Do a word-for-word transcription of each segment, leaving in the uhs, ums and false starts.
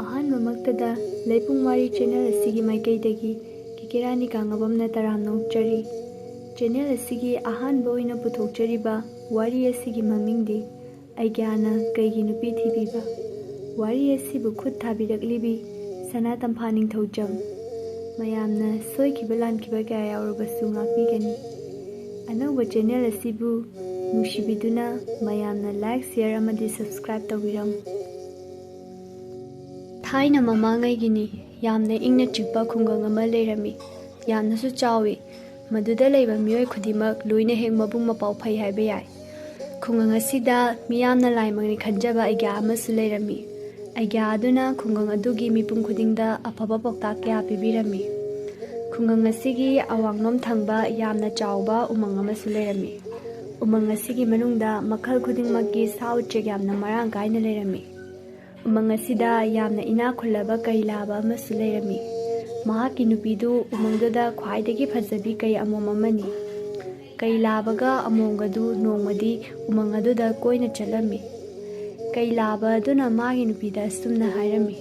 ꯑꯍꯥꯟꯕꯃꯛꯇꯗ ꯂꯩꯄꯨꯡ ꯋꯥꯔꯤ ꯆꯦꯅꯦꯜ ꯑꯁꯤꯒꯤ ꯃꯥꯏꯀꯩꯗꯒꯤ ꯀꯦꯀꯦꯔꯥꯅꯤ ꯀꯥꯡꯉꯕꯝꯅ ꯇꯔꯥꯝꯅ ꯑꯣꯛꯆꯔꯤ꯫ ꯆꯦꯅꯦꯜ ꯑꯁꯤꯒꯤ ꯑꯍꯥꯟꯕ ꯑꯣꯏꯅ ꯄꯨꯊꯣꯛꯆꯔꯤꯕ ꯋꯥꯔꯤ ꯑꯁꯤꯒꯤ ꯃꯃꯤꯡꯗꯤ ꯑꯩꯒ꯭ꯌꯥꯅ ꯀꯩꯒꯤ ꯅꯨꯄꯤ ꯊꯤꯕꯤꯕ꯫ ꯋꯥꯔꯤ ꯑꯁꯤꯕꯨ ꯈꯨꯠ ꯊꯥꯕꯤꯔꯛꯂꯤꯕꯤ ꯁꯅꯥ ꯇꯝꯐꯥ ꯅꯤꯡꯊꯧꯖꯝ꯫ ꯃꯌꯥꯝꯅ ꯁꯣꯏꯈꯤꯕ ꯂꯥꯟꯈꯤꯕ ꯀꯌꯥ ꯌꯥꯎꯔꯕꯁꯨ ꯉꯥꯛꯄꯤꯒꯅꯤ꯫ ꯑꯅꯧꯕ ꯆꯦꯅꯦꯜ ꯑꯁꯤꯕꯨ ꯅꯨꯡꯁꯤꯕꯤꯗꯨꯅ ꯃꯌꯥꯝꯅ ꯂꯥꯏꯛ, ꯁꯤꯌꯔ ꯑꯃꯗꯤ ꯁꯕꯁꯀ꯭ꯔꯥꯏꯕ ꯇꯧꯕꯤꯔꯝꯃꯨ꯫ ꯊꯥꯏꯅ ꯃꯃꯥꯡꯉꯩꯒꯤꯅꯤ, ꯌꯥꯝꯅ ꯏꯪꯅ ꯆꯤꯛꯄ ꯈꯨꯡꯒꯪ ꯑꯃ ꯂꯩꯔꯝꯃꯤ꯫ ꯌꯥꯝꯅꯁꯨ ꯆꯥꯎꯏ꯫ ꯃꯗꯨꯗ ꯂꯩꯕ ꯃꯤꯑꯣꯏ ꯈꯨꯗꯤꯡꯃꯛ ꯂꯣꯏꯅ ꯍꯦꯛ ꯃꯕꯨꯡ ꯃꯄꯥꯎ ꯐꯩ ꯍꯥꯏꯕ ꯌꯥꯏ꯫ ꯈꯨꯡꯒꯪ ꯑꯁꯤꯗ ꯃꯤꯌꯥꯝꯅ ꯂꯥꯏꯃꯛꯅꯤ ꯈꯟꯖꯕ ꯑꯩꯒ꯭ꯌꯥ ꯑꯃꯁꯨ ꯂꯩꯔꯝꯃꯤ꯫ ꯑꯩꯒ꯭ꯌꯥ ꯑꯗꯨꯅ ꯈꯨꯡꯒꯪ ꯑꯗꯨꯒꯤ ꯃꯤꯄꯨꯝ ꯈꯨꯗꯤꯡꯗ ꯑꯐꯕ ꯄꯥꯎꯇꯥꯛ ꯀꯌꯥ ꯄꯤꯕꯤꯔꯝꯃꯤ꯫ ꯈꯨꯡꯒꯪ ꯑꯁꯤꯒꯤ ꯑꯋꯥꯡꯂꯣꯝ ꯊꯪꯕ ꯌꯥꯝꯅ ꯆꯥꯎꯕ ꯎꯃꯪ ꯑꯃꯁꯨ ꯂꯩꯔꯝꯃꯤ꯫ ꯎꯃꯪ ꯑꯁꯤꯒꯤ ꯃꯅꯨꯡꯗ ꯃꯈꯜ ꯈꯨꯗꯤꯡꯃꯛꯀꯤ ꯁꯥ ꯎꯆꯦꯛ ꯌꯥꯝꯅ ꯃꯔꯥꯡ ꯀꯥꯏꯅ ꯂꯩꯔꯝꯃꯤ꯫ ꯎꯃꯪ ꯑꯁꯤꯗ ꯌꯥꯝꯅ ꯏꯅꯥꯛ ꯈꯨꯜꯂꯕ ꯀꯩ ꯂꯥꯕ ꯑꯃꯁꯨ ꯂꯩꯔꯝꯃꯤ꯫ ꯃꯍꯥꯛꯀꯤ ꯅꯨꯄꯤꯗꯨ ꯎꯃꯪꯗꯨꯗ ꯈ꯭ꯋꯥꯏꯗꯒꯤ ꯐꯖꯕꯤ ꯀꯩ ꯑꯃꯣꯝ ꯑꯃꯅꯤ꯫ ꯀꯩ ꯂꯥꯕꯒ ꯑꯃꯣꯝꯒꯗꯨ ꯅꯣꯡꯃꯗꯤ ꯎꯃꯪ ꯑꯗꯨꯗ ꯀꯣꯏꯅ ꯆꯠꯂꯝꯃꯤ꯫ ꯀꯩ ꯂꯥꯕ ꯑꯗꯨꯅ ꯃꯥꯒꯤ ꯅꯨꯄꯤꯗ ꯑꯁꯨꯝꯅ ꯍꯥꯏꯔꯝꯃꯤ,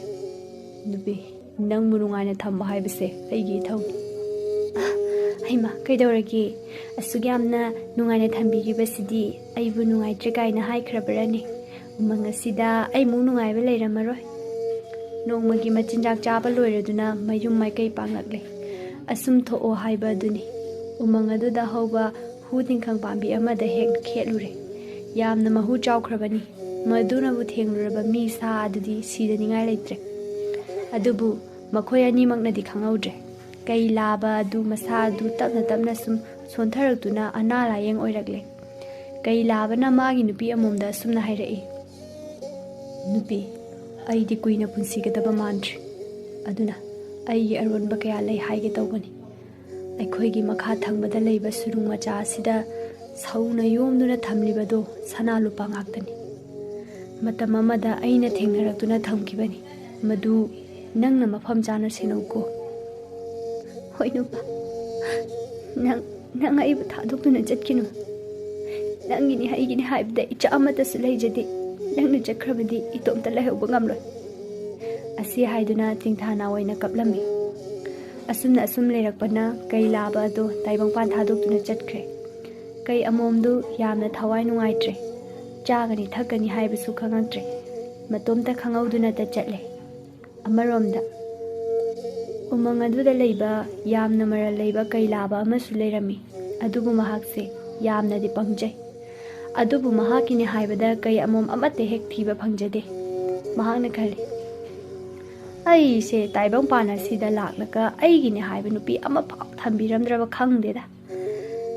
"ꯅꯨꯄꯤ, ꯅꯪꯕꯨ ꯅꯨꯡꯉꯥꯏꯅ ꯊꯝꯕ ꯍꯥꯏꯕꯁꯦ ꯑꯩꯒꯤ ꯏꯊꯧꯅꯤ꯫" "ꯑ, ꯍꯩꯃꯥ, ꯀꯩꯗꯧꯔꯒꯦ? ꯑꯁꯨꯛ ꯌꯥꯝꯅ ꯅꯨꯡꯉꯥꯏꯅ ꯊꯝꯕꯤꯔꯤꯕꯁꯤꯗꯤ ꯑꯩꯕꯨ ꯅꯨꯡꯉꯥꯏꯇ꯭ꯔꯦ ꯀꯥꯏꯅ ꯍꯥꯏꯈ꯭ꯔꯕꯔꯅꯦ? ꯎꯃꯪ ꯑꯁꯤꯗ ꯑꯩꯃꯨꯛ ꯅꯨꯡꯉꯥꯏꯕ ꯂꯩꯔꯝꯃꯔꯣꯏ꯫" ꯅꯣꯡꯃꯒꯤ ꯃꯆꯤꯟꯖꯥꯛ ꯆꯥꯕ ꯂꯣꯏꯔꯗꯨꯅ ꯃꯌꯨꯝ ꯃꯥꯏꯀꯩ ꯄꯥꯡꯂꯛꯂꯦ꯫ ꯑꯁꯨꯝ ꯊꯣꯛꯑꯣ ꯍꯥꯏꯕ ꯑꯗꯨꯅꯤ꯫ ꯎꯃꯪ ꯑꯗꯨꯗ ꯍꯧꯕ ꯍꯨ ꯇꯤꯡꯈꯪ ꯄꯥꯝꯕꯤ ꯑꯃꯗ ꯍꯦꯛ ꯈꯦꯠꯂꯨꯔꯦ꯫ ꯌꯥꯝꯅ ꯃꯍꯨ ꯆꯥꯎꯈ꯭ꯔꯕꯅꯤ꯫ ꯃꯗꯨꯅꯕꯨ ꯊꯦꯡꯂꯨꯔꯕ ꯃꯤ ꯁꯥ ꯑꯗꯨꯗꯤ ꯁꯤꯗꯅꯤꯡꯉꯥꯏ ꯂꯩꯇ꯭ꯔꯦ꯫ ꯑꯗꯨꯕꯨ ꯃꯈꯣꯏ ꯑꯅꯤꯃꯛꯅꯗꯤ ꯈꯪꯍꯧꯗ꯭ꯔꯦ꯫ ꯀꯩ ꯂꯥꯕ ꯑꯗꯨ ꯃꯁꯥ ꯑꯗꯨ ꯇꯞꯅ ꯇꯞꯅ ꯁꯨꯝ ꯁꯣꯟꯊꯔꯛꯇꯨꯅ ꯑꯅꯥ ꯂꯥꯌꯦꯡ ꯑꯣꯏꯔꯛꯂꯦ꯫ ꯀꯩ ꯂꯥꯕꯅ ꯃꯥꯒꯤ ꯅꯨꯄꯤ ꯑꯃꯣꯝꯗ ꯑꯁꯨꯝꯅ ꯍꯥꯏꯔꯛꯏ, "ꯅꯨꯄꯤ, ꯑꯩꯗꯤ ꯀꯨꯏꯅ ꯄꯨꯟꯁꯤꯒꯗꯕ ꯃꯥꯟꯗ꯭ꯔꯦ꯫ ꯑꯗꯨꯅ ꯑꯩꯒꯤ ꯑꯔꯣꯟꯕ ꯀꯌꯥ ꯂꯩ ꯍꯥꯏꯒꯦ ꯇꯧꯕꯅꯤ꯫ ꯑꯩꯈꯣꯏꯒꯤ ꯃꯈꯥ ꯊꯪꯕꯗ ꯂꯩꯕ ꯁꯨꯔꯨꯡ ꯃꯆꯥ ꯑꯁꯤꯗ ꯁꯧꯅ ꯌꯣꯝꯗꯨꯅ ꯊꯝꯂꯤꯕꯗꯣ ꯁꯅꯥ ꯂꯨꯄꯥ ꯉꯥꯛꯇꯅꯤ꯫ ꯃꯇꯝ ꯑꯃꯗ ꯑꯩꯅ ꯊꯦꯡꯅꯔꯛꯇꯨꯅ ꯊꯝꯈꯤꯕꯅꯤ꯫ ꯃꯗꯨ ꯅꯪꯅ ꯃꯐꯝ ꯆꯥꯅ ꯁꯦꯟꯅꯧꯀꯣ꯫" "ꯍꯣꯏ ꯅꯨꯄꯥ, ꯅꯪ, ꯅꯪ ꯑꯩꯕꯨ ꯊꯥꯗꯣꯛꯇꯨꯅ ꯆꯠꯈꯤꯅꯨ꯫ ꯅꯪꯒꯤꯅꯤ ꯑꯩꯒꯤꯅꯤ ꯍꯥꯏꯕꯗ ꯏꯆꯥ ꯑꯃꯠꯇꯁꯨ ꯂꯩꯖꯗꯦ꯫ ꯅꯪꯅ ꯆꯠꯈ꯭ꯔꯕꯗꯤ ꯏꯇꯣꯝꯇ ꯂꯩꯍꯧꯕ ꯉꯝꯂꯣꯏ꯫" ꯑꯁꯤ ꯍꯥꯏꯗꯨꯅ ꯆꯤꯡꯊꯥꯅ ꯑꯣꯏꯅ ꯀꯞꯂꯝꯃꯤ꯫ ꯑꯁꯨꯝꯅ ꯑꯁꯨꯝ ꯂꯩꯔꯛꯄꯅ ꯀꯩ ꯂꯥꯕ ꯑꯗꯨ ꯇꯥꯏꯕꯪꯄꯥꯟ ꯊꯥꯗꯣꯛꯇꯨꯅ ꯆꯠꯈ꯭ꯔꯦ꯫ ꯀꯩ ꯑꯃꯣꯝꯗꯨ ꯌꯥꯝꯅ ꯊꯋꯥꯏ ꯅꯨꯡꯉꯥꯏꯇ꯭ꯔꯦ꯫ ꯆꯥꯒꯅꯤ ꯊꯛꯀꯅꯤ ꯍꯥꯏꯕꯁꯨ ꯈꯪꯉꯛꯇ꯭ꯔꯦ꯫ ꯃꯇꯣꯝꯇ ꯈꯪꯍꯧꯗꯨꯅꯇ ꯆꯠꯂꯦ꯫ ꯑꯃꯔꯣꯝꯗ ꯎꯃꯪ ꯑꯗꯨꯗ ꯂꯩꯕ ꯌꯥꯝꯅ ꯃꯔꯜ ꯂꯩꯕ ꯀꯩ ꯂꯥꯕ ꯑꯃꯁꯨ ꯂꯩꯔꯝꯃꯤ꯫ ꯑꯗꯨꯕꯨ ꯃꯍꯥꯛꯁꯦ ꯌꯥꯝꯅꯗꯤ ꯄꯪꯖꯩ꯫ ꯑꯗꯨꯕꯨ ꯃꯍꯥꯛꯀꯤꯅꯤ ꯍꯥꯏꯕꯗ ꯀꯩ ꯑꯃꯣꯝ ꯑꯃꯠꯇ ꯍꯦꯛ ꯊꯤꯕ ꯐꯪꯖꯗꯦ꯫ ꯃꯍꯥꯛꯅ ꯈꯜꯂꯤ, "ꯑꯩꯁꯦ ꯇꯥꯏꯕꯪꯄꯥꯟ ꯑꯁꯤꯗ ꯂꯥꯛꯂꯒ ꯑꯩꯒꯤꯅꯤ ꯍꯥꯏꯕ ꯅꯨꯄꯤ ꯑꯃꯐꯥꯎ ꯊꯝꯕꯤꯔꯝꯗ꯭ꯔꯕ ꯈꯪꯗꯦꯗ꯫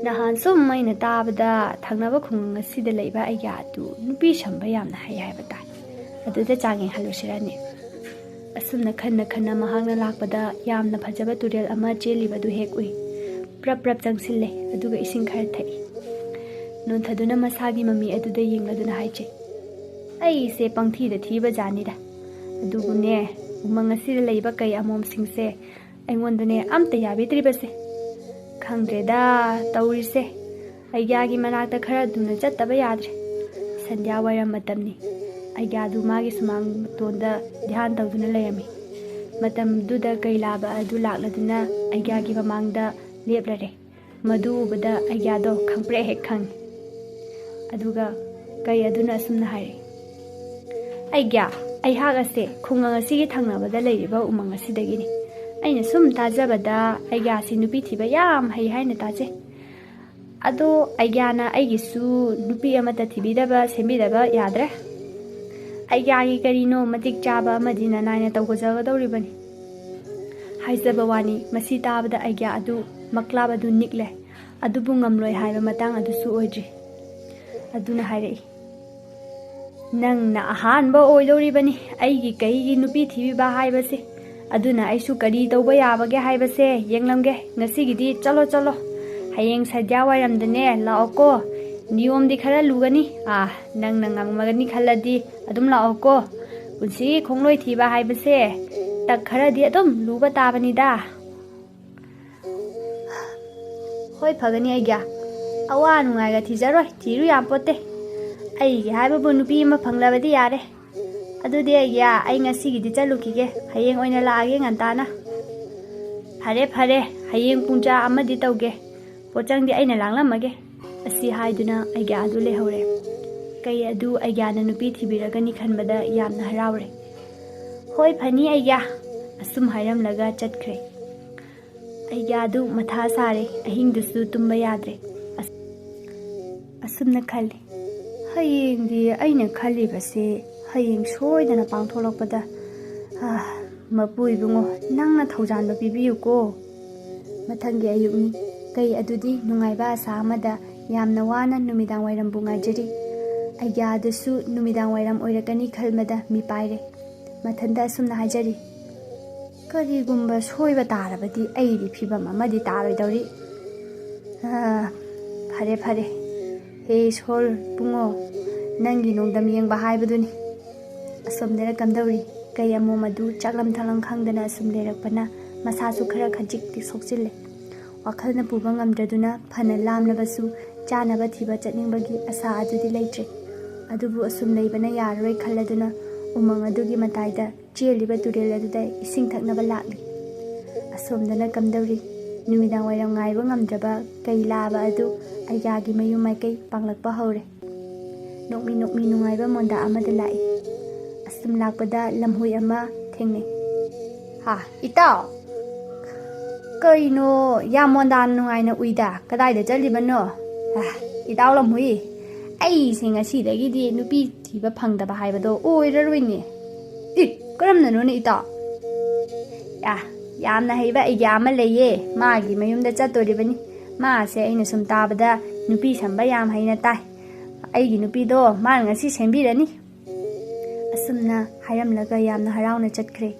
ꯅꯍꯥꯟ ꯁꯨꯝ ꯑꯩꯅ ꯇꯥꯕꯗ ꯊꯪꯅꯕ ꯈꯨꯡꯒꯪ ꯑꯁꯤꯗ ꯂꯩꯕ ꯑꯩꯒꯤ ꯑꯗꯨ ꯅꯨꯄꯤ ꯁꯝꯕ ꯌꯥꯝꯅ ꯍꯩ ꯍꯥꯏꯕ ꯇꯥꯏ꯫ ꯑꯗꯨꯗ ꯆꯥꯡ ꯌꯦꯡꯍꯜꯂꯨꯁꯤꯔꯅꯦ?" ꯑꯁꯨꯝꯅ ꯈꯟꯅ ꯈꯟꯅ ꯃꯍꯥꯛꯅ ꯂꯥꯛꯄꯗ ꯌꯥꯝꯅ ꯐꯖꯕ ꯇꯨꯔꯦꯜ ꯑꯃ ꯆꯦꯜꯂꯤꯕꯗꯨ ꯍꯦꯛ ꯎꯏ꯫ ꯄ꯭ꯔꯞ ꯄ꯭ꯔꯞ ꯆꯪꯁꯤꯜꯂꯦ, ꯑꯗꯨꯒ ꯏꯁꯤꯡ ꯈꯔ ꯊꯛꯏ꯫ ꯅꯣꯟꯊꯗꯨꯅ ꯃꯁꯥꯒꯤ ꯃꯃꯤ ꯑꯗꯨꯗ ꯌꯦꯡꯂꯗꯨꯅ ꯍꯥꯏꯖꯩ, "ꯑꯩꯁꯦ ꯄꯪꯊꯤꯗ ꯊꯤꯕ ꯖꯥꯠꯅꯤꯗ꯫ ꯑꯗꯨꯕꯨꯅꯦ, ꯎꯃꯪ ꯑꯁꯤꯗ ꯂꯩꯕ ꯀꯩ ꯑꯃꯣꯝꯁꯤꯡꯁꯦ ꯑꯩꯉꯣꯟꯗꯅꯦ ꯑꯝꯇ ꯌꯥꯕꯤꯗ꯭ꯔꯤꯕꯁꯦ꯫ ꯈꯪꯗ꯭ꯔꯦꯗ ꯇꯧꯔꯤꯁꯦ꯫ ꯑꯩꯒ꯭ꯌꯥꯒꯤ ꯃꯅꯥꯛꯇ ꯈꯔ ꯊꯨꯅ ꯆꯠꯇꯕ ꯌꯥꯗ꯭ꯔꯦ꯫ ꯁꯟꯙ꯭ꯌꯥ ꯋꯥꯏꯔꯝ ꯃꯇꯝꯅꯤ꯫ ꯑꯩꯒ꯭ꯌꯥꯗꯨ ꯃꯥꯒꯤ ꯁꯨꯃꯥꯡ ꯃꯇꯣꯟꯗ ꯙ꯭ꯌꯥꯟ ꯇꯧꯗꯨꯅ ꯂꯩꯔꯝꯃꯤ꯫ ꯃꯇꯝꯗꯨꯗ ꯀꯩ ꯂꯥꯕ ꯑꯗꯨ ꯂꯥꯛꯂꯗꯨꯅ ꯑꯩꯒ꯭ꯌꯥꯒꯤ ꯃꯃꯥꯡꯗ ꯂꯦꯞꯂꯔꯦ꯫ ꯃꯗꯨ ꯎꯕꯗ ꯑꯩꯒ꯭ꯌꯥꯗꯣ ꯈꯪꯄ꯭ꯔꯦꯛ ꯍꯦꯛ ꯈꯪꯉꯤ꯫ ꯑꯗꯨꯒ ꯀꯩ ꯑꯗꯨꯅ ꯑꯁꯨꯝꯅ ꯍꯥꯏꯔꯛꯏ, "ꯑꯩꯒ꯭ꯌꯥ, ꯑꯩꯍꯥꯛ ꯑꯁꯦ ꯈꯨꯡꯒꯪ ꯑꯁꯤꯒꯤ ꯊꯪꯅꯕꯗ ꯂꯩꯔꯤꯕ ꯎꯃꯪ ꯑꯁꯤꯗꯒꯤꯅꯤ꯫ ꯑꯩꯅ ꯁꯨꯝ ꯇꯥꯖꯕꯗ ꯑꯩꯒ꯭ꯌꯥꯁꯤ ꯅꯨꯄꯤ ꯊꯤꯕ ꯌꯥꯝ ꯍꯩ ꯍꯥꯏꯅ ꯇꯥꯖꯩ꯫ ꯑꯗꯣ ꯑꯩꯒ꯭ꯌꯥꯅ ꯑꯩꯒꯤꯁꯨ ꯅꯨꯄꯤ ꯑꯃꯠꯇ ꯊꯤꯕꯤꯗꯕ ꯁꯦꯝꯕꯤꯗꯕ ꯌꯥꯗ꯭ꯔꯦ꯫ ꯑꯩꯒ꯭ꯌꯥꯒꯤ ꯀꯔꯤꯅꯣ ꯃꯇꯤꯛ ꯆꯥꯕ ꯑꯃꯗꯤ ꯅꯅꯥꯏꯅ ꯇꯧꯒꯖꯒꯗꯧꯔꯤꯕꯅꯤ"꯫ ꯍꯥꯏꯖꯕ ꯋꯥꯅꯤ, ꯃꯁꯤ ꯇꯥꯕꯗ ꯑꯩꯒ꯭ꯌꯥ ꯑꯗꯨ ꯃꯀ꯭ꯂꯥꯕ ꯑꯗꯨ ꯅꯤꯛꯂꯦ꯫ ꯑꯗꯨꯕꯨ ꯉꯝꯂꯣꯏ ꯍꯥꯏꯕ ꯃꯇꯥꯡ ꯑꯗꯨꯁꯨ ꯑꯣꯏꯗ꯭ꯔꯤ꯫ ꯑꯗꯨꯅ ꯍꯥꯏꯔꯛꯏ, "ꯅꯪꯅ ꯑꯍꯥꯟꯕ ꯑꯣꯏꯗꯧꯔꯤꯕꯅꯤ ꯑꯩꯒꯤ ꯀꯩꯒꯤ ꯅꯨꯄꯤ ꯊꯤꯕꯤꯕ ꯍꯥꯏꯕꯁꯦ꯫ ꯑꯗꯨꯅ ꯑꯩꯁꯨ ꯀꯔꯤ ꯇꯧꯕ ꯌꯥꯕꯒꯦ ꯍꯥꯏꯕꯁꯦ ꯌꯦꯡꯂꯝꯒꯦ꯫ ꯉꯁꯤꯒꯤꯗꯤ ꯆꯠꯂꯣ, ꯆꯠꯂꯣ꯫ ꯍꯌꯦꯡ ꯁꯟꯙ꯭ꯌꯥ ꯋꯥꯏꯔꯝꯗꯅꯦ ꯂꯥꯛꯑꯣꯀꯣ꯫ ꯅꯤꯌꯣꯝꯗꯤ ꯈꯔ ꯂꯨꯒꯅꯤ꯫ ꯑꯥ, ꯅꯪꯅ ꯉꯝꯃꯒꯅꯤ ꯈꯜꯂꯗꯤ ꯑꯗꯨꯝ ꯂꯥꯛꯑꯣꯀꯣ꯫ ꯄꯨꯟꯁꯤꯒꯤ ꯈꯣꯡꯂꯣꯏ ꯊꯤꯕ ꯍꯥꯏꯕꯁꯦ ꯇꯛ ꯈꯔꯗꯤ ꯑꯗꯨꯝ ꯂꯨꯕ ꯇꯥꯕꯅꯤꯗ"꯫ "ꯍꯣꯏ, ꯐꯒꯅꯤ ꯑꯩꯒ꯭ꯌꯥ꯫ ꯑꯋꯥ ꯅꯨꯡꯉꯥꯏꯒ ꯊꯤꯖꯔꯣꯏ, ꯊꯤꯔꯨ ꯌꯥꯄꯣꯠꯇꯦ꯫ ꯑꯩꯒꯤ ꯍꯥꯏꯕꯕꯨ ꯅꯨꯄꯤ ꯑꯃ ꯐꯪꯂꯕꯗꯤ ꯌꯥꯔꯦ"꯫ ꯑꯗꯨꯗꯤ ꯑꯩꯒ꯭ꯌꯥ, ꯑꯩ ꯉꯁꯤꯒꯤꯗꯤ ꯆꯠꯂꯨꯈꯤꯒꯦ꯫ ꯍꯌꯦꯡ ꯑꯣꯏꯅ ꯂꯥꯛꯑꯒꯦ ꯉꯟꯇꯥꯅ꯫ ꯐꯔꯦ, ꯐꯔꯦ, ꯍꯌꯦꯡ ꯄꯨꯡ ꯆꯥ ꯑꯃꯗꯤ ꯇꯧꯒꯦ꯫ ꯄꯣꯠꯆꯪꯗꯤ ꯑꯩꯅ ꯂꯥꯡꯂꯝꯃꯒꯦ꯫ ꯑꯁꯤ ꯍꯥꯏꯗꯨꯅ ꯑꯩꯒ꯭ꯌꯥ ꯑꯗꯨ ꯂꯩꯍꯧꯔꯦ꯫ ꯀꯩ ꯑꯗꯨ ꯑꯩꯒ꯭ꯌꯥꯅ ꯅꯨꯄꯤ ꯊꯤꯕꯤꯔꯒꯅꯤ ꯈꯟꯕꯗ ꯌꯥꯝꯅ ꯍꯔꯥꯎꯔꯦ꯫ "ꯍꯣꯏ, ꯐꯅꯤ ꯑꯩꯒ꯭ꯌꯥ", ꯑꯁꯨꯝ ꯍꯥꯏꯔꯝꯂꯒ ꯆꯠꯈ꯭ꯔꯦ꯫ ꯑꯩꯒ꯭ꯌꯥ ꯑꯗꯨ ꯃꯊꯥ ꯁꯥꯔꯦ, ꯑꯍꯤꯡꯗꯨꯁꯨ ꯇꯨꯝꯕ ꯌꯥꯗ꯭ꯔꯦ꯫ ꯑꯁ-, ꯑꯁꯨꯝꯅ ꯈꯜꯂꯤ, "ꯍꯌꯦꯡꯗꯤ ꯑꯩꯅ ꯈꯜꯂꯤꯕꯁꯦ ꯍꯌꯦꯡ ꯁꯣꯏꯗꯅ ꯄꯥꯡꯊꯣꯛꯂꯛꯄꯗ, ꯑꯥ, ꯃꯄꯨ ꯏꯕꯨꯡꯉꯣ, ꯅꯪꯅ ꯊꯧꯖꯥꯟꯕ ꯄꯤꯕꯤꯌꯨꯀꯣ"꯫ ꯃꯊꯪꯒꯤ ꯑꯌꯨꯛꯅꯤ꯫ ꯀꯩ ꯑꯗꯨꯗꯤ ꯅꯨꯡꯉꯥꯏꯕ ꯑꯁꯥ ꯑꯃꯗ ꯌꯥꯝꯅ ꯋꯥꯅ ꯅꯨꯃꯤꯗꯥꯡ ꯋꯥꯏꯔꯝꯕꯨ ꯉꯥꯏꯖꯔꯤ꯫ ꯑꯩꯒ꯭ꯌꯥ ꯑꯗꯨꯁꯨ ꯅꯨꯃꯤꯗꯥꯡ ꯋꯥꯏꯔꯝ ꯑꯣꯏꯔꯛꯀꯅꯤ ꯈꯟꯕꯗ ꯃꯤꯄꯥꯏꯔꯦ꯫ ꯃꯊꯟꯇ ꯑꯁꯨꯝꯅ ꯍꯥꯏꯖꯔꯤ, "ꯀꯔꯤꯒꯨꯝꯕ ꯁꯣꯏꯕ ꯇꯥꯔꯕꯗꯤ ꯑꯩꯗꯤ ꯐꯤꯕꯝ ꯑꯃꯗꯤ ꯇꯥꯔꯣꯏꯗꯧꯔꯤ꯫ ꯑꯥ, ꯐꯔꯦ, ꯐꯔꯦ꯫ ꯍꯦ ꯏꯁꯣꯔ ꯏꯕꯨꯡꯉꯣ, ꯅꯪꯒꯤ ꯅꯣꯡꯗꯝ ꯌꯦꯡꯕ ꯍꯥꯏꯕꯗꯨꯅꯤ"꯫ ꯑꯁꯣꯝꯗꯅ ꯀꯝꯗꯧꯔꯤ? ꯀꯩ ꯑꯃꯣꯝ ꯑꯗꯨ ꯆꯥꯛꯂꯝ ꯊꯛꯂꯝ ꯈꯪꯗꯅ ꯑꯁꯨꯝ ꯂꯩꯔꯛꯄꯅ ꯃꯁꯥꯁꯨ ꯈꯔ ꯈꯖꯤꯛꯇꯤ ꯁꯣꯛꯆꯤꯜꯂꯦ꯫ ꯋꯥꯈꯜꯅ ꯄꯨꯕ ꯉꯝꯗ꯭ꯔꯗꯨꯅ ꯐꯅ ꯂꯥꯝꯂꯕꯁꯨ ꯆꯥꯅꯕ ꯊꯤꯕ ꯆꯠꯅꯤꯡꯕꯒꯤ ꯑꯁꯥ ꯑꯗꯨꯗꯤ ꯂꯩꯇ꯭ꯔꯦ꯫ ꯑꯗꯨꯕꯨ ꯑꯁꯨꯝ ꯂꯩꯕꯅ ꯌꯥꯔꯔꯣꯏ ꯈꯜꯂꯗꯨꯅ ꯎꯃꯪ ꯑꯗꯨꯒꯤ ꯃꯇꯥꯏꯗ ꯆꯦꯜꯂꯤꯕ ꯇꯨꯔꯦꯜ ꯑꯗꯨꯗ ꯏꯁꯤꯡ ꯊꯛꯅꯕ ꯂꯥꯛꯂꯤ꯫ ꯑꯁꯣꯝꯗꯅ ꯀꯝꯗꯧꯔꯤ? ꯅꯨꯃꯤꯗꯥꯡ ꯋꯥꯏꯔꯝ ꯉꯥꯏꯕ ꯉꯝꯗ꯭ꯔꯕ ꯀꯩ ꯂꯥꯕ ꯑꯗꯨ ꯑꯩꯒ꯭ꯌꯥꯒꯤ ꯃꯌꯨꯝ ꯃꯥꯏꯀꯩ ꯄꯥꯡꯂꯛꯄ ꯍꯧꯔꯦ꯫ ꯅꯣꯛꯃꯤ ꯅꯣꯛꯃꯤ ꯅꯨꯡꯉꯥꯏꯕ ꯃꯣꯟꯗꯥ ꯑꯃꯗ ꯂꯥꯛꯏ꯫ ꯑꯁꯨꯝ ꯂꯥꯛꯄꯗ ꯂꯝꯍꯨꯏ ꯑꯃ ꯊꯦꯡꯅꯩ꯫ "ꯍꯥ, ꯏꯇꯥꯎ! ꯀꯩꯅꯣ, ꯌꯥꯝ ꯃꯣꯟꯗꯥ ꯅꯨꯡꯉꯥꯏꯅ ꯎꯏꯗ, ꯀꯗꯥꯏꯗ ꯆꯠꯂꯤꯕꯅꯣ?" "ꯍꯥ, ꯏꯇꯥꯎ ꯂꯝꯍꯨꯏ, ꯑꯩꯁꯦ ꯉꯁꯤꯗꯒꯤꯗꯤ ꯅꯨꯄꯤ ꯊꯤꯕ ꯐꯪꯗꯕ ꯍꯥꯏꯕꯗꯣ ꯑꯣꯏꯔꯔꯣꯏꯅꯦ"꯫ "ꯏ, ꯀꯔꯝꯅꯅꯣꯅꯦ ꯏꯇꯥꯎ?" "ꯌꯥ, ꯌꯥꯝꯅ ꯍꯩꯕ ꯑꯩꯒ꯭ꯌꯥ ꯑꯃ ꯂꯩꯌꯦ, ꯃꯥꯒꯤ ꯃꯌꯨꯝꯗ ꯆꯠꯇꯣꯔꯤꯕꯅꯤ꯫ ꯃꯥꯁꯦ ꯑꯩꯅ ꯁꯨꯝ ꯇꯥꯕꯗ ꯅꯨꯄꯤ ꯁꯝꯕ ꯌꯥꯝ ꯍꯩꯅ ꯇꯥꯏ꯫ ꯑꯩꯒꯤ ꯅꯨꯄꯤꯗꯣ ꯃꯥꯅ ꯉꯁꯤ ꯁꯦꯝꯕꯤꯔꯅꯤ"꯫ ꯑꯁꯨꯝꯅ ꯍꯥꯏꯔꯝꯂꯒ ꯌꯥꯝꯅ ꯍꯔꯥꯎꯅ ꯆꯠꯈ꯭ꯔꯦ꯫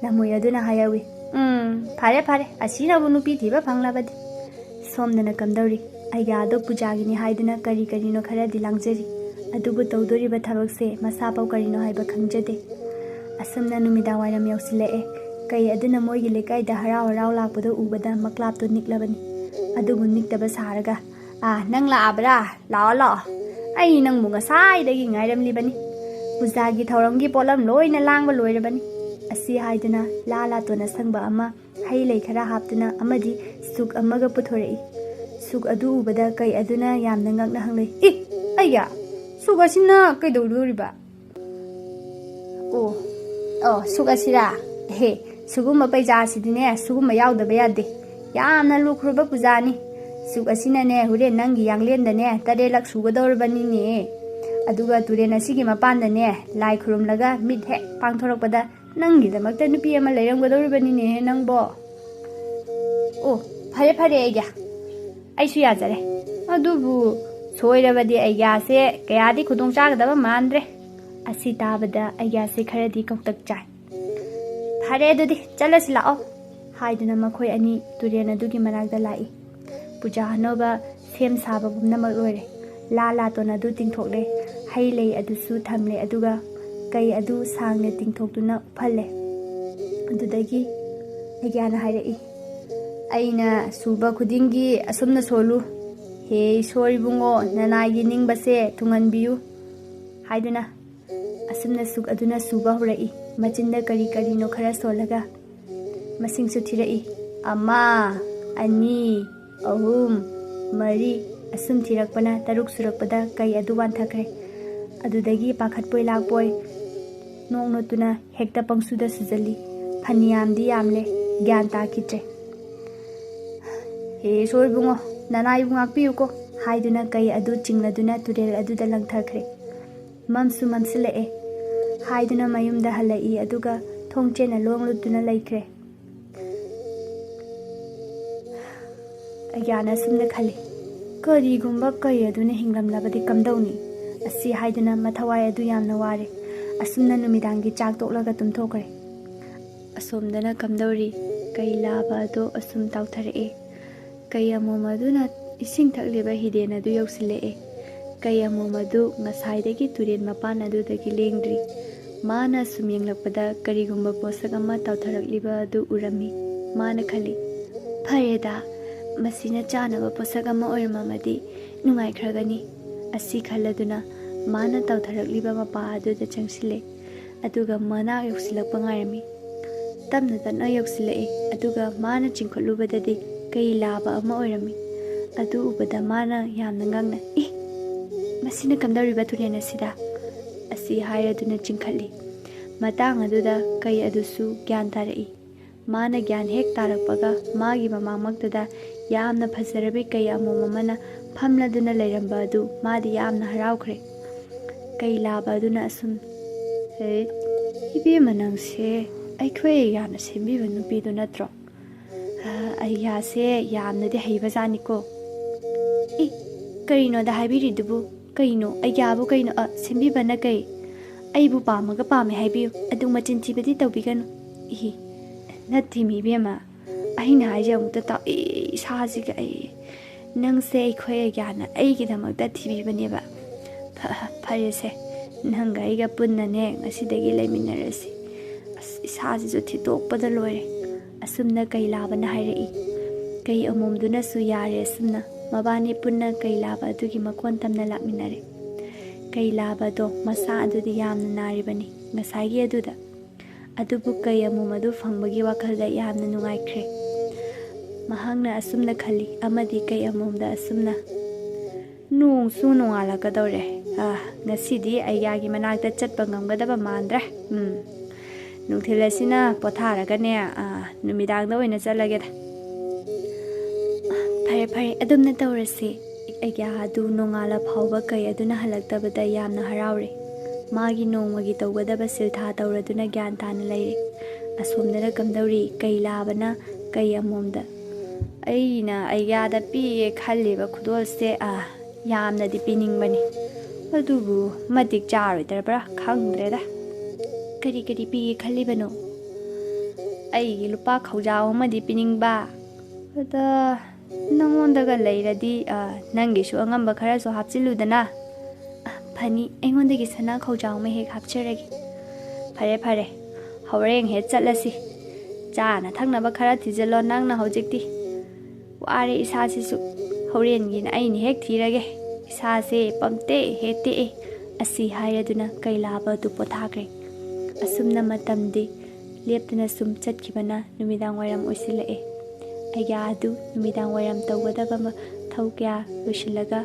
ꯂꯝꯍꯨꯏ ꯑꯗꯨꯅ ꯍꯥꯏꯍꯧꯏ, "ꯎꯝ, ꯐꯔꯦ, ꯐꯔꯦ, ꯑꯁꯤꯅꯕꯨ ꯅꯨꯄꯤ ꯊꯤꯕ ꯐꯪꯂꯕꯗꯤ"꯫ ꯁꯣꯝꯗꯅ ꯀꯝꯗꯧꯔꯤ? ꯑꯩꯒ꯭ꯌꯥꯗꯣ ꯄꯨꯖꯥꯒꯤꯅꯤ ꯍꯥꯏꯗꯨꯅ ꯀꯔꯤ ꯀꯔꯤꯅꯣ ꯈꯔꯗꯤ ꯂꯥꯡꯖꯔꯤ꯫ ꯑꯗꯨꯕꯨ ꯇꯧꯗꯣꯔꯤꯕ ꯊꯕꯛꯁꯦ ꯃꯁꯥꯐꯥꯎ ꯀꯔꯤꯅꯣ ꯍꯥꯏꯕ ꯈꯪꯖꯗꯦ꯫ ꯑꯁꯨꯝꯅ ꯅꯨꯃꯤꯗꯥꯡ ꯋꯥꯏꯔꯝ ꯌꯧꯁꯤꯜꯂꯛꯑꯦ꯫ ꯀꯩ ꯑꯗꯨꯅ ꯃꯣꯏꯒꯤ ꯂꯩꯀꯥꯏꯗ ꯍꯔꯥꯎ ꯍꯔꯥꯎ ꯂꯥꯛꯄꯗꯣ ꯎꯕꯗ ꯃꯀ꯭ꯂꯥꯞꯇꯣ ꯅꯤꯛꯂꯕꯅꯤ꯫ ꯑꯗꯨꯕꯨ ꯅꯤꯛꯇꯕ ꯁꯥꯔꯒ, "ꯑꯥ, ꯅꯪ ꯂꯥꯛꯑꯕ꯭ꯔꯥ? ꯂꯥꯛꯑꯣ, ꯂꯥꯛꯑꯣ꯫ ꯑꯩ ꯅꯪꯕꯨ ꯉꯁꯥꯏꯗꯒꯤ ꯉꯥꯏꯔꯝꯂꯤꯕꯅꯤ"꯫ ꯄꯨꯖꯥꯒꯤ ꯊꯧꯔꯝꯒꯤ ꯄꯣꯠꯂꯝ ꯂꯣꯏꯅ ꯂꯥꯡꯕ ꯂꯣꯏꯔꯕꯅꯤ꯫ ꯑꯁꯤ ꯍꯥꯏꯗꯨꯅ ꯂꯥ ꯂꯥꯇꯣꯟ ꯑꯁꯪꯕ ꯑꯃ, ꯍꯩ ꯂꯩ ꯈꯔ ꯍꯥꯞꯇꯨꯅ ꯑꯃꯗꯤ ꯁꯨꯛ ꯑꯃꯒ ꯄꯨꯊꯣꯔꯛꯏ꯫ ꯁꯨꯛ ꯑꯗꯨ ꯎꯕꯗ ꯀꯩ ꯑꯗꯨꯅ ꯌꯥꯝꯅ ꯉꯛꯅ ꯍꯪꯂꯛꯏ, "ꯏ, ꯑꯩꯒ ꯁꯨꯛ ꯑꯁꯤꯅ ꯀꯩꯗꯧꯗꯣꯔꯤꯕ?" "ꯑꯣ, ꯑꯣ, ꯁꯨꯛ ꯑꯁꯤꯔꯥ? ꯍꯦ, ꯁꯤꯒꯨꯝꯕ ꯄꯩꯖꯥꯁꯤꯗꯤꯅꯦ, ꯁꯤꯒꯨꯝꯕ ꯌꯥꯎꯗꯕ ꯌꯥꯗꯦ꯫ ꯌꯥꯝꯅ ꯂꯨꯈ꯭ꯔꯕ ꯄꯨꯖꯥꯅꯤ꯫ ꯁꯨꯛ ꯑꯁꯤꯅꯅꯦ, ꯍꯣꯔꯦꯟ ꯅꯪꯒꯤ ꯌꯥꯡꯂꯦꯟꯗꯅꯦ, ꯇꯔꯦꯠꯂꯛ ꯁꯨꯒꯗꯧꯔꯕꯅꯤꯅꯦ꯫ ꯑꯗꯨꯒ ꯇꯨꯔꯦꯜ ꯑꯁꯤꯒꯤ ꯃꯄꯥꯟꯗꯅꯦ, ꯂꯥꯏ ꯈꯨꯔꯨꯝꯂꯒ ꯃꯤꯠ ꯍꯦꯛ ꯄꯥꯡꯊꯣꯔꯛꯄꯗ ꯅꯪꯒꯤꯗꯃꯛꯇ ꯅꯨꯄꯤ ꯑꯃ ꯂꯩꯔꯝꯒꯗꯧꯔꯤꯕꯅꯤꯅꯦ ꯅꯪꯕꯣ꯫ ꯑꯣ, ꯐꯔꯦ, ꯐꯔꯦ, ꯑꯩꯒꯤ꯫ ꯑꯩꯁꯨ ꯌꯥꯖꯔꯦ꯫ ꯑꯗꯨꯕꯨ ꯁꯣꯏꯔꯕꯗꯤ ꯑꯩꯒ꯭ꯌꯥꯁꯦ ꯀꯌꯥꯗꯤ ꯈꯨꯗꯣꯡ ꯆꯥꯒꯗꯕ ꯃꯥꯟꯗ꯭ꯔꯦ꯫" ꯑꯁꯤ ꯇꯥꯕꯗ ꯑꯩꯒ꯭ꯌꯥꯁꯦ ꯈꯔꯗꯤ ꯀꯧꯇꯛ ꯆꯥꯏ꯫ "ꯐꯔꯦ, ꯑꯗꯨꯗꯤ ꯆꯠꯂꯁꯤ ꯂꯥꯛꯑꯣ" ꯍꯥꯏꯗꯨꯅ ꯃꯈꯣꯏ ꯑꯅꯤ ꯇꯨꯔꯦꯜ ꯑꯗꯨꯒꯤ ꯃꯅꯥꯛꯇ ꯂꯥꯛꯏ꯫ ꯄꯨꯖꯥ ꯑꯅꯧꯕ ꯁꯦꯝ ꯁꯥꯕ ꯄꯨꯝꯅꯃꯛ ꯂꯣꯏꯔꯦ꯫ ꯂꯥ ꯂꯥꯇꯣꯟ ꯑꯗꯨ ꯇꯤꯡꯊꯣꯛꯂꯦ, ꯍꯩ ꯂꯩ ꯑꯗꯨꯁꯨ ꯊꯝꯂꯦ, ꯑꯗꯨꯒ ꯀꯩ ꯑꯗꯨ ꯁꯥꯡꯅ ꯇꯤꯡꯊꯣꯛꯇꯨꯅ ꯎꯞꯍꯜꯂꯦ꯫ ꯑꯗꯨꯗꯒꯤ ꯑꯩꯒ꯭ꯌꯥꯅ ꯍꯥꯏꯔꯛꯏ, "ꯑꯩꯅ ꯁꯨꯕ ꯈꯨꯗꯤꯡꯒꯤ ꯑꯁꯨꯝꯅ ꯁꯣꯜꯂꯨ꯫ ꯍꯦ ꯏꯁꯣꯔ ꯏꯕꯨꯡꯉꯣ, ꯅꯅꯥꯏꯒꯤ ꯅꯤꯡꯕꯁꯦ ꯊꯨꯡꯍꯟꯕꯤꯌꯨ" ꯍꯥꯏꯗꯨꯅ ꯑꯁꯨꯝꯅ ꯁꯨꯛ ꯑꯗꯨꯅ ꯁꯨꯕ ꯍꯧꯔꯛꯏ꯫ ꯃꯆꯤꯟꯗ ꯀꯔꯤ ꯀꯔꯤꯅꯣ ꯈꯔ ꯁꯣꯜꯂꯒ ꯃꯁꯤꯡꯁꯨ ꯊꯤꯔꯛꯏ꯫ ꯑꯃ, ꯑꯅꯤ, ꯑꯍꯨꯝ, ꯃꯔꯤ, ꯑꯁꯨꯝ ꯊꯤꯔꯛꯄꯅ ꯇꯔꯨꯛ ꯁꯨꯔꯛꯄꯗ ꯀꯩ ꯑꯗꯨ ꯋꯥꯟꯊꯈ꯭ꯔꯦ꯫ ꯑꯗꯨꯗꯒꯤ ꯄꯥꯈꯠꯄꯣꯏ ꯂꯥꯛꯄꯣꯏ ꯅꯣꯛ ꯅꯣꯛꯇꯨꯅ ꯍꯦꯛꯇ ꯄꯪꯁꯨꯗ ꯁꯨꯖꯜꯂꯤ꯫ ꯐꯅꯌꯥꯝꯗꯤ ꯌꯥꯝꯂꯦ, ꯒ꯭ꯌꯥꯟ ꯇꯥꯈꯤꯗ꯭ꯔꯦ꯫ "ꯍꯦ ꯏꯁꯣꯔ ꯏꯕꯨꯡꯉꯣ, ꯅꯅꯥꯏꯕꯨ ꯉꯥꯛꯄꯤꯌꯨꯀꯣ" ꯍꯥꯏꯗꯨꯅ ꯀꯩ ꯑꯗꯨ ꯆꯤꯡꯂꯗꯨꯅ ꯇꯨꯔꯦꯜ ꯑꯗꯨꯗ ꯂꯪꯊꯈ꯭ꯔꯦ꯫ "ꯃꯝꯁꯨ ꯃꯝꯁꯤꯜꯂꯛꯑꯦ" ꯍꯥꯏꯗꯨꯅ ꯃꯌꯨꯝꯗ ꯍꯜꯂꯛꯏ, ꯑꯗꯨꯒ ꯊꯣꯡꯆꯦꯅ ꯂꯣꯡ ꯂꯨꯞꯇꯨꯅ ꯂꯩꯈ꯭ꯔꯦ꯫ ꯑꯩꯒ꯭ꯌꯥꯅ ꯑꯁꯨꯝꯅ ꯈꯜꯂꯤ, "ꯀꯔꯤꯒꯨꯝꯕ ꯀꯩ ꯑꯗꯨꯅ ꯍꯤꯡꯂꯝꯂꯕꯗꯤ ꯀꯝꯗꯧꯅꯤ?" ꯑꯁꯤ ꯍꯥꯏꯗꯨꯅ ꯃꯊꯋꯥꯏ ꯑꯗꯨ ꯌꯥꯝꯅ ꯋꯥꯔꯦ꯫ ꯑꯁꯨꯝꯅ ꯅꯨꯃꯤꯗꯥꯡꯒꯤ ꯆꯥꯛ ꯇꯣꯛꯂꯒ ꯇꯨꯝꯊꯣꯛꯈ꯭ꯔꯦ꯫ ꯑꯁꯣꯝꯗꯅ ꯀꯝꯗꯧꯔꯤ? ꯀꯩ ꯂꯥꯕ ꯑꯗꯨ ꯑꯁꯨꯝ ꯇꯥꯎꯊꯔꯛꯑꯦ꯫ ꯀꯩ ꯑꯃꯣꯝ ꯑꯗꯨꯅ ꯏꯁꯤꯡ ꯊꯛꯂꯤꯕ ꯍꯤꯗꯦꯟ ꯑꯗꯨ ꯌꯧꯁꯤꯜꯂꯛꯑꯦ꯫ ꯀꯩ ꯑꯃꯣꯝ ꯑꯗꯨ ꯉꯁꯥꯏꯗꯒꯤ ꯇꯨꯔꯦꯟ ꯃꯄꯥꯟ ꯑꯗꯨꯗꯒꯤ ꯂꯦꯡꯗ꯭ꯔꯤ꯫ ꯃꯥꯅ ꯁꯨꯝ ꯌꯦꯡꯂꯛꯄꯗ ꯀꯔꯤꯒꯨꯝꯕ ꯄꯣꯠꯁꯛ ꯑꯃ ꯇꯥꯎꯊꯔꯛꯂꯤꯕ ꯑꯗꯨ ꯎꯔꯝꯃꯤ꯫ ꯃꯥꯅ ꯈꯜꯂꯤ, "ꯐꯔꯦꯗ, ꯃꯁꯤꯅ ꯆꯥꯅꯕ ꯄꯣꯠꯁꯛ ꯑꯃ ꯑꯣꯏꯔꯝꯃꯕꯗꯤ ꯅꯨꯡꯉꯥꯏꯈ꯭ꯔꯒꯅꯤ꯫" ꯑꯁꯤ ꯈꯜꯂꯗꯨꯅ ꯃꯥꯅ ꯇꯧꯊꯔꯛꯂꯤꯕ ꯃꯄꯥ ꯑꯗꯨꯗ ꯆꯪꯁꯤꯜꯂꯦ, ꯑꯗꯨꯒ ꯃꯅꯥꯛ ꯌꯧꯁꯤꯜꯂꯛꯄ ꯉꯥꯏꯔꯝꯃꯤ꯫ ꯇꯞꯅ ꯇꯞꯅ ꯌꯧꯁꯤꯜꯂꯛꯏ, ꯑꯗꯨꯒ ꯃꯥꯅ ꯆꯤꯡꯈꯠꯂꯨꯕꯗꯗꯤ ꯀꯩ ꯂꯥꯕ ꯑꯃ ꯑꯣꯏꯔꯝꯃꯤ꯫ ꯑꯗꯨ ꯎꯕꯗ ꯃꯥꯅ ꯌꯥꯝꯅ ꯉꯛꯅ, "ꯏ! ꯃꯁꯤꯅ ꯀꯝꯗꯧꯔꯤꯕ ꯇꯨꯔꯦꯜ ꯑꯁꯤꯗ?" ꯑꯁꯤ ꯍꯥꯏꯔꯗꯨꯅ ꯆꯤꯡꯈꯠꯂꯤ꯫ ꯃꯇꯥꯡ ꯑꯗꯨꯗ ꯀꯩ ꯑꯗꯨꯁꯨ ꯒ꯭ꯌꯥꯟ ꯇꯥꯔꯛꯏ꯫ ꯃꯥꯅ ꯒ꯭ꯌꯥꯟ ꯍꯦꯛ ꯇꯥꯔꯛꯄꯒ, ꯃꯥꯒꯤ ꯃꯃꯥꯡꯃꯛꯇꯗ ꯌꯥꯝꯅ ꯐꯖꯔꯕꯤ ꯀꯩ ꯑꯃꯣꯝ ꯑꯃꯅ ꯐꯝꯂꯗꯨꯅ ꯂꯩꯔꯝꯕ ꯑꯗꯨ ꯃꯥꯗꯤ ꯌꯥꯝꯅ ꯍꯔꯥꯎꯈ꯭ꯔꯦ꯫ ꯀꯩ ꯂꯥꯕ ꯑꯗꯨꯅ ꯑꯁꯨꯝ, "ꯍꯦ, ꯏꯕꯦꯝꯃ, ꯅꯪꯁꯦ ꯑꯩꯈꯣꯏ ꯑꯩꯒ꯭ꯌꯥꯅ ꯁꯦꯝꯕꯤꯕ ꯅꯨꯄꯤꯗꯨ ꯅꯠꯇ꯭ꯔꯣ? ꯑ, ꯑꯩꯒ꯭ꯌꯥꯁꯦ ꯌꯥꯝꯅꯗꯤ ꯍꯩꯕꯖꯥꯠꯅꯤꯀꯣ꯫" "ꯏ, ꯀꯔꯤꯅꯣꯗ ꯍꯥꯏꯕꯤꯔꯤꯗꯨꯕꯨ? ꯀꯩꯅꯣ? ꯑꯩꯒ꯭ꯌꯥꯕꯨ ꯀꯩꯅꯣ? ꯑ, ꯁꯦꯝꯕꯤꯕꯅ ꯀꯩ? ꯑꯩꯕꯨ ꯄꯥꯝꯃꯒ ꯄꯥꯝꯃꯦ ꯍꯥꯏꯕꯤꯌꯨ꯫ ꯑꯗꯨ ꯃꯆꯤꯟ ꯊꯤꯕꯗꯤ ꯇꯧꯕꯤꯒꯅꯨ꯫" "ꯏꯍꯤ, ꯅꯠꯇꯦꯃꯤ ꯏꯕꯦꯝꯃ, ꯑꯩꯅ ꯍꯥꯏꯁꯦ ꯑꯃꯨꯛꯇ ꯇꯥꯎ꯫ ꯑꯦ, ꯏꯁꯥꯁꯤꯒ ꯑꯩ, ꯅꯪꯁꯦ ꯑꯩꯈꯣꯏ ꯑꯩꯒ꯭ꯌꯥꯅ ꯑꯩꯒꯤꯗꯃꯛꯇ ꯊꯤꯕꯤꯕꯅꯦꯕ꯫ ꯐ-, ꯐꯔꯦꯁꯦ, ꯅꯪꯒ ꯑꯩꯒ ꯄꯨꯟꯅꯅꯦ ꯉꯁꯤꯗꯒꯤ ꯂꯩꯃꯤꯟꯅꯔꯁꯤ꯫ ꯑꯁ, ꯏꯁꯥꯁꯤꯁꯨ ꯊꯤꯠꯇꯣꯛꯄꯗ ꯂꯣꯏꯔꯦ꯫" ꯑꯁꯨꯝꯅ ꯀꯩ ꯂꯥꯕꯅ ꯍꯥꯏꯔꯛꯏ꯫ ꯀꯩ ꯑꯃꯣꯝꯗꯨꯅꯁꯨ ꯌꯥꯔꯦ꯫ ꯑꯁꯨꯝꯅ ꯃꯕꯥꯅꯤ ꯄꯨꯟꯅ ꯀꯩ ꯂꯥꯕ ꯑꯗꯨꯒꯤ ꯃꯀꯣꯟ ꯇꯝꯅ ꯂꯥꯛꯃꯤꯟꯅꯔꯦ꯫ ꯀꯩ ꯂꯥꯕꯗꯣ ꯃꯁꯥ ꯑꯗꯨꯗꯤ ꯌꯥꯝꯅ ꯅꯥꯔꯤꯕꯅꯤ ꯉꯁꯥꯏꯒꯤ ꯑꯗꯨꯗ꯫ ꯑꯗꯨꯕꯨ ꯀꯩ ꯑꯃꯣꯝ ꯑꯗꯨ ꯐꯪꯕꯒꯤ ꯋꯥꯈꯜꯗ ꯌꯥꯝꯅ ꯅꯨꯡꯉꯥꯏꯈ꯭ꯔꯦ꯫ ꯃꯍꯥꯛꯅ ꯑꯁꯨꯝꯅ ꯈꯜꯂꯤ, ꯑꯃꯗꯤ ꯀꯩ ꯑꯃꯣꯝꯗ ꯑꯁꯨꯝꯅ, "ꯅꯣꯡꯁꯨ ꯅꯣꯡꯉꯥꯜꯂꯛꯀꯗꯧꯔꯦ꯫ ꯑꯥ, ꯉꯁꯤꯗꯤ ꯑꯩꯒ꯭ꯌꯥꯒꯤ ꯃꯅꯥꯛꯇ ꯆꯠꯄ ꯉꯝꯒꯗꯕ ꯃꯥꯟꯗ꯭ꯔꯦ꯫ ꯎꯝ, ꯅꯨꯡꯊꯤꯜ ꯑꯁꯤꯅ ꯄꯣꯊꯥꯔꯒꯅꯦ, ꯑꯥ, ꯅꯨꯃꯤꯗꯥꯡꯗ ꯑꯣꯏꯅ ꯆꯠꯂꯒꯦꯗ꯫" "ꯐꯔꯦ, ꯐꯔꯦ, ꯑꯗꯨꯝꯅ ꯇꯧꯔꯁꯤ꯫" ꯑꯩꯒ꯭ꯌꯥ ꯑꯗꯨ ꯅꯣꯡꯉꯥꯜꯂ ꯐꯥꯎꯕ ꯀꯩ ꯑꯗꯨꯅ ꯍꯜꯂꯛꯇꯕꯗ ꯌꯥꯝꯅ ꯍꯔꯥꯎꯔꯦ꯫ ꯃꯥꯒꯤ ꯅꯣꯡꯃꯒꯤ ꯇꯧꯒꯗꯕ ꯁꯤꯜꯊꯥ ꯇꯧꯔꯗꯨꯅ ꯒ꯭ꯌꯥꯟ ꯇꯥꯅ ꯂꯩꯔꯦ꯫ ꯑꯁꯣꯝꯗꯅ ꯀꯝꯗꯧꯔꯤ? ꯀꯩ ꯂꯥꯕꯅ ꯀꯩ ꯑꯃꯣꯝꯗ, "ꯑꯩꯅ ꯑꯩꯒ꯭ꯌꯥꯗ ꯄꯤꯒꯦ ꯈꯜꯂꯤꯕ ꯈꯨꯗꯣꯜꯁꯦ, ꯑꯥ, ꯌꯥꯝꯅꯗꯤ ꯄꯤꯅꯤꯡꯕꯅꯤ꯫ ꯑꯗꯨꯕꯨ ꯃꯇꯤꯛ ꯆꯥꯔꯣꯏꯗ꯭ꯔꯕ꯭ꯔꯥ ꯈꯪꯗ꯭ꯔꯦꯗ꯫" "ꯀꯔꯤ ꯀꯔꯤ ꯄꯤꯒꯦ ꯈꯜꯂꯤꯕꯅꯣ?" "ꯑꯩꯒꯤ ꯂꯨꯄꯥ ꯈꯧꯖꯥꯎ ꯑꯃꯗꯤ ꯄꯤꯅꯤꯡꯕ꯫ ꯑꯗ ꯅꯪꯉꯣꯟꯗꯒ ꯂꯩꯔꯗꯤ, ꯑ, ꯅꯪꯒꯤꯁꯨ ꯑꯉꯝꯕ ꯈꯔꯁꯨ ꯍꯥꯞꯆꯤꯜꯂꯨꯗꯅ꯫" "ꯑ, ꯐꯅꯤ, ꯑꯩꯉꯣꯟꯗꯒꯤ ꯁꯅꯥ ꯈꯧꯖꯥꯎ ꯑꯃ ꯍꯦꯛ ꯍꯥꯞꯆꯔꯒꯦ꯫" "ꯐꯔꯦ, ꯐꯔꯦ, ꯍꯣꯔꯦꯟ ꯍꯦꯛ ꯆꯠꯂꯁꯤ꯫ ꯆꯥꯅ ꯊꯛꯅꯕ ꯈꯔ ꯊꯤꯖꯤꯜꯂꯣ ꯅꯪꯅ ꯍꯧꯖꯤꯛꯇꯤ꯫ ꯋꯥꯔꯦ ꯏꯁꯥꯁꯤꯁꯨ꯫ ꯍꯣꯔꯦꯟꯒꯤꯅ ꯑꯩꯅ ꯍꯦꯛ ꯊꯤꯔꯒꯦ꯫ ꯏꯁꯥꯁꯦ ꯄꯝꯇꯦꯛ ꯍꯦꯛ ꯇꯦꯛꯑꯦ꯫ ꯑꯁꯤ ꯍꯥꯏꯔꯗꯨꯅ ꯀꯩ ꯂꯥꯕ ꯑꯗꯨ ꯄꯣꯊꯥꯈ꯭ꯔꯦ꯫ ꯑꯁꯨꯝꯅ ꯃꯇꯝꯗꯤ ꯂꯦꯞꯇꯅ ꯁꯨꯝ ꯆꯠꯈꯤꯕꯅ ꯅꯨꯃꯤꯗꯥꯡ ꯋꯥꯏꯔꯝ ꯑꯣꯏꯁꯤꯜꯂꯛꯑꯦ꯫ ꯑꯩꯒ꯭ꯌꯥ ꯑꯗꯨ ꯅꯨꯃꯤꯗꯥꯡ ꯋꯥꯏꯔꯝ ꯇꯧꯒꯗꯕ ꯃꯊꯧ ꯀꯌꯥ ꯂꯣꯏꯁꯤꯜꯂꯒ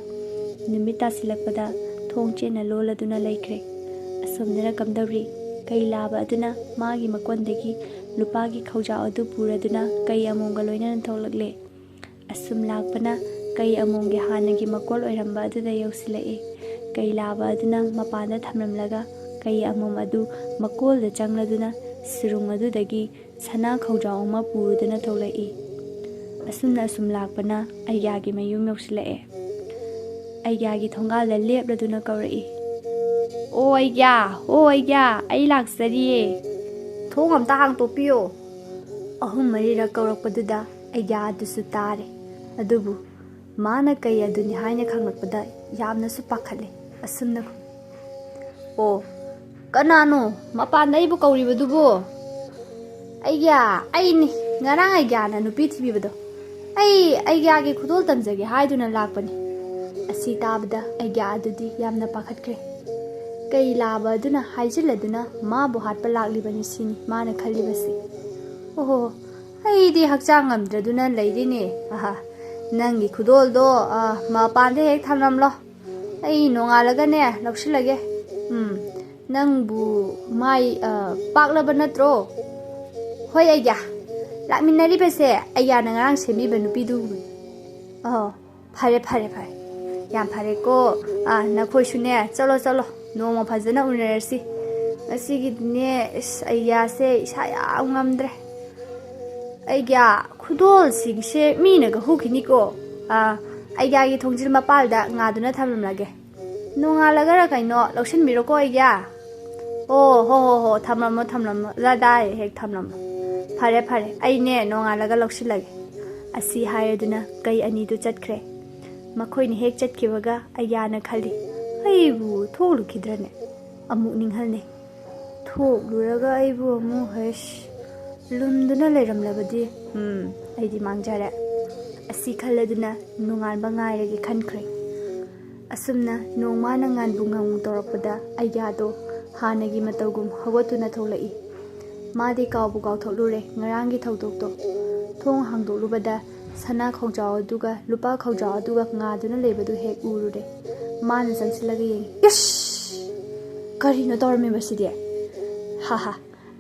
ꯅꯨꯃꯤꯠ ꯇꯥꯁꯤꯜꯂꯛꯄꯗ ꯊꯣꯡ ꯆꯦꯠꯅ ꯂꯣꯜꯂꯗꯨꯅ ꯂꯩꯈ꯭ꯔꯦ꯫ ꯑꯁꯣꯝꯗꯅ ꯀꯝꯗꯧꯔꯤ? ꯀꯩ ꯂꯥꯕ ꯑꯗꯨꯅ ꯃꯥꯒꯤ ꯃꯀꯣꯟꯗꯒꯤ ꯂꯨꯄꯥꯒꯤ ꯈꯧꯖꯥꯎ ꯑꯗꯨ ꯄꯨꯔꯗꯨꯅ ꯀꯩ ꯑꯃꯣꯝꯒ ꯂꯣꯏꯅꯅ ꯊꯣꯛꯂꯛꯂꯦ꯫ ꯑꯁꯨꯝ ꯂꯥꯛꯄꯅ ꯀꯩ ꯑꯃꯣꯝꯒꯤ ꯍꯥꯟꯅꯒꯤ ꯃꯀꯣꯜ ꯑꯣꯏꯔꯝꯕ ꯑꯗꯨꯗ ꯌꯧꯁꯤꯜꯂꯛꯏ꯫ ꯀꯩ ꯂꯥꯕ ꯑꯗꯨꯅ ꯃꯄꯥꯟꯗ ꯊꯝꯂꯝꯂꯒ ꯀꯩ ꯑꯃꯣꯝ ꯑꯗꯨ ꯃꯀꯣꯜꯗ ꯆꯪꯂꯗꯨꯅ ꯁꯨꯔꯨꯡ ꯑꯗꯨꯗꯒꯤ ꯁꯅꯥ ꯈꯧꯖꯥꯎ ꯑꯃ ꯄꯨꯔꯗꯨꯅ ꯊꯣꯛꯂꯛꯏ꯫ ꯑꯁꯨꯝꯅ ꯑꯁꯨꯝ ꯂꯥꯛꯄꯅ ꯑꯩꯒ꯭ꯌꯥꯒꯤ ꯃꯌꯨꯝ ꯌꯧꯁꯤꯜꯂꯛꯑꯦ꯫ ꯑꯩꯒ꯭ꯌꯥꯒꯤ ꯊꯣꯡꯒꯥꯜꯗ ꯂꯦꯞꯂꯗꯨꯅ ꯀꯧꯔꯛꯏ, "ꯑꯣ ꯑꯩꯒ꯭ꯌꯥ, ꯑꯣ ꯑꯩꯒ꯭ꯌꯥ, ꯑꯩ ꯂꯥꯛꯆꯔꯤꯌꯦ꯫ ꯊꯣꯡ ꯑꯝꯇ ꯍꯥꯡꯇꯣꯛꯄꯤꯌꯣ"꯫ ꯑꯍꯨꯝ ꯃꯔꯤꯔꯛ ꯀꯧꯔꯛꯄꯗꯨꯗ ꯑꯩꯒ꯭ꯌꯥ ꯑꯗꯨꯁꯨ ꯇꯥꯔꯦ꯫ ꯑꯗꯨꯕꯨ ꯃꯥꯅ ꯀꯩ ꯑꯗꯨꯅꯤ ꯍꯥꯏꯅ ꯈꯪꯂꯛꯄꯗ ꯌꯥꯝꯅꯁꯨ ꯄꯥꯈꯠꯂꯦ꯫ ꯑꯁꯨꯝꯅ ꯈꯨꯝ, "ꯑꯣ, ꯀꯅꯥꯅꯣ ꯃꯄꯥꯟꯗ ꯑꯩꯕꯨ ꯀꯧꯔꯤꯕꯗꯨꯕꯨ?" "ꯑꯩꯒ꯭ꯌꯥ, ꯑꯩꯅꯤ, ꯉꯔꯥꯡ ꯑꯩꯒ꯭ꯌꯥꯅ ꯅꯨꯄꯤ ꯊꯤꯕꯤꯕꯗꯣ꯫ ꯑꯩ ꯑꯩꯒ꯭ꯌꯥꯒꯤ ꯈꯨꯗꯣꯜ ꯇꯝꯖꯒꯦ ꯍꯥꯏꯗꯨꯅ ꯂꯥꯛꯄꯅꯤ"꯫ ꯑꯁꯤ ꯇꯥꯕꯗ ꯑꯩꯒ꯭ꯌꯥ ꯑꯗꯨꯗꯤ ꯌꯥꯝꯅ ꯄꯥꯈꯠꯈ꯭ꯔꯦ꯫ ꯀꯩ ꯂꯥꯕ ꯑꯗꯨꯅ ꯍꯥꯏꯖꯤꯜꯂꯗꯨꯅ ꯃꯥꯕꯨ ꯍꯥꯠꯄ ꯂꯥꯛꯂꯤꯕꯅꯤ ꯁꯤꯅꯤ ꯃꯥꯅ ꯈꯜꯂꯤꯕꯁꯤ꯫ "ꯑꯣꯍꯣ, ꯑꯩꯗꯤ ꯍꯛꯆꯥꯡ ꯉꯝꯗ꯭ꯔꯗꯨꯅ ꯂꯩꯔꯤꯅꯦ꯫ ꯑꯍꯥ, ꯅꯪꯒꯤ ꯈꯨꯗꯣꯜꯗꯣ, ꯑ, ꯃꯄꯥꯟꯗ ꯍꯦꯛ ꯊꯝꯂꯝꯂꯣ꯫ ꯑꯩ ꯅꯣꯡꯉꯥꯜꯂꯒꯅꯦ ꯂꯧꯁꯤꯜꯂꯒꯦ꯫ ꯎꯝ, ꯅꯪꯕꯨ ꯃꯥꯏ, ꯑ, ꯄꯥꯛꯂꯕ ꯅꯠꯇ꯭ꯔꯣ?" "ꯍꯣꯏ ꯑꯩꯒ꯭ꯌꯥ, ꯂꯥꯛꯃꯤꯟꯅꯔꯤꯕꯁꯦ ꯑꯩꯒ꯭ꯌꯥꯅ ꯉꯔꯥꯡ ꯁꯦꯝꯕꯤꯕ ꯅꯨꯄꯤꯗꯨꯕꯨꯅꯤ"꯫ "ꯑꯣ, ꯐꯔꯦ, ꯐꯔꯦ, ꯐꯔꯦ꯫ ꯌꯥꯝ ꯐꯔꯦꯀꯣ꯫ ꯑꯥ, ꯅꯈꯣꯏꯁꯨꯅꯦ, ꯆꯠꯂꯣ, ꯆꯠꯂꯣ꯫ ꯅꯣꯡꯃ ꯐꯖꯅ ꯎꯅꯔꯁꯤ꯫ ꯉꯁꯤꯒꯤꯗꯤꯅꯦ, ꯏꯁ, ꯑꯩꯒ꯭ꯌꯥꯁꯦ ꯏꯁꯥ ꯌꯥꯝ ꯉꯝꯗ꯭ꯔꯦ꯫ ꯑꯩꯒ꯭ꯌꯥ, ꯈꯨꯗꯣꯜꯁꯤꯡꯁꯦ ꯃꯤꯅꯒ ꯍꯨꯈꯤꯅꯤꯀꯣ꯫ ꯑꯥ, ꯑꯩꯒ꯭ꯌꯥꯒꯤ ꯊꯣꯡꯖꯤꯜ ꯃꯄꯥꯜꯗ ꯉꯥꯗꯨꯅ ꯊꯝꯂꯝꯂꯒꯦ꯫ ꯅꯣꯡꯉꯥꯜꯂꯒꯔ ꯀꯩꯅꯣ ꯂꯧꯁꯤꯟꯕꯤꯔꯣꯀꯣ ꯑꯩꯒ꯭ꯌꯥ꯫ ꯑꯣ, ꯍꯣ, ꯍꯣ, ꯍꯣ, ꯊꯝꯂꯝꯃꯣ, ꯊꯝꯂꯝꯃꯣ, ꯂꯗꯥꯏ ꯍꯦꯛ ꯊꯝꯂꯝꯃꯣ꯫ ꯐꯔꯦ, ꯐꯔꯦ, ꯑꯩꯅꯦ ꯅꯣꯡꯉꯥꯜꯂꯒ ꯂꯧꯁꯤꯜꯂꯒꯦ"꯫ ꯑꯁꯤ ꯍꯥꯏꯔꯗꯨꯅ ꯀꯩ ꯑꯅꯤꯗꯨ ꯆꯠꯈ꯭ꯔꯦ꯫ ꯃꯈꯣꯏꯅ ꯍꯦꯛ ꯆꯠꯈꯤꯕꯒ ꯑꯩꯒ꯭ꯌꯥꯅ ꯈꯜꯂꯤ, "ꯑꯩꯕꯨ ꯊꯣꯛꯂꯨꯈꯤꯗ꯭ꯔꯅꯦ?" ꯑꯃꯨꯛ ꯅꯤꯡꯍꯟꯅꯩ꯫ "ꯊꯣꯛꯂꯨꯔꯒ ꯑꯩꯕꯨ ꯑꯃꯨꯛ, ꯍꯩꯁ, ꯂꯨꯝꯗꯨꯅ ꯂꯩꯔꯝꯂꯕꯗꯤ, ꯎꯝ, ꯑꯩꯗꯤ ꯃꯥꯡꯖꯔꯦ"꯫ ꯑꯁꯤ ꯈꯜꯂꯗꯨꯅ ꯅꯣꯡꯉꯥꯟꯕ ꯉꯥꯏꯔꯒꯦ ꯈꯟꯈ꯭ꯔꯦ꯫ ꯑꯁꯨꯝꯅ ꯅꯣꯡꯃꯅ ꯉꯥꯟꯕꯨ ꯉꯥꯟꯕꯨ ꯇꯧꯔꯛꯄꯗ ꯑꯩꯒ꯭ꯌꯥꯗꯣ ꯍꯥꯟꯅꯒꯤ ꯃꯇꯧꯒꯨꯝ ꯍꯧꯒꯠꯇꯨꯅ ꯊꯣꯛꯂꯛꯏ꯫ ꯃꯥꯗꯤ ꯀꯥꯎꯕꯨ ꯀꯥꯎꯊꯣꯛꯂꯨꯔꯦ ꯉꯔꯥꯡꯒꯤ ꯊꯧꯗꯣꯛꯇꯣ꯫ ꯊꯣꯡ ꯍꯥꯡꯗꯣꯛꯂꯨꯕꯗ ꯁꯅꯥ ꯈꯧꯖꯥꯎ ꯑꯗꯨꯒ ꯂꯨꯄꯥ ꯈꯧꯖꯥꯎ ꯑꯗꯨꯒ ꯉꯥꯗꯨꯅ ꯂꯩꯕꯗꯨ ꯍꯦꯛ ꯎꯔꯨꯔꯦ꯫ ꯃꯥꯅ ꯆꯪꯁꯤꯜꯂꯒ ꯌꯦꯡꯉꯤ꯫ "ꯏꯁ! ꯀꯔꯤꯅꯣ ꯇꯧꯔꯝꯃꯤꯕꯁꯤꯗꯤ? ꯍꯥ ꯍꯥ,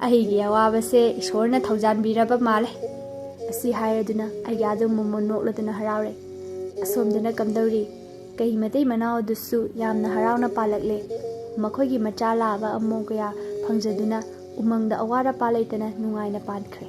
ꯑꯩꯒꯤ ꯑꯋꯥꯕꯁꯦ ꯏꯁꯣꯔꯅ ꯊꯧꯖꯥꯟꯕꯤꯔꯕ ꯃꯥꯜꯂꯦ"꯫ ꯑꯁꯤ ꯍꯥꯏꯔꯗꯨꯅ ꯑꯩꯒ꯭ꯌꯥꯗꯣ ꯃꯣꯃꯣꯟ ꯅꯣꯛꯂꯗꯨꯅ ꯍꯔꯥꯎꯔꯦ꯫ ꯑꯁꯣꯝꯗꯅ ꯀꯝꯗꯧꯔꯤ? ꯀꯩ ꯃꯇꯩ ꯃꯅꯥꯎ ꯑꯗꯨꯁꯨ ꯌꯥꯝꯅ ꯍꯔꯥꯎꯅ ꯄꯥꯜꯂꯛꯂꯦ꯫ ꯃꯈꯣꯏꯒꯤ ꯃꯆꯥ ꯂꯥꯕ ꯑꯃꯣꯝ ꯀꯌꯥ ꯐꯪꯖꯗꯨꯅ ꯎꯃꯪꯗ ꯑꯋꯥꯠ ꯑꯄꯥ ꯂꯩꯇꯅ ꯅꯨꯡꯉꯥꯏꯅ ꯄꯥꯟꯈ꯭ꯔꯦ꯫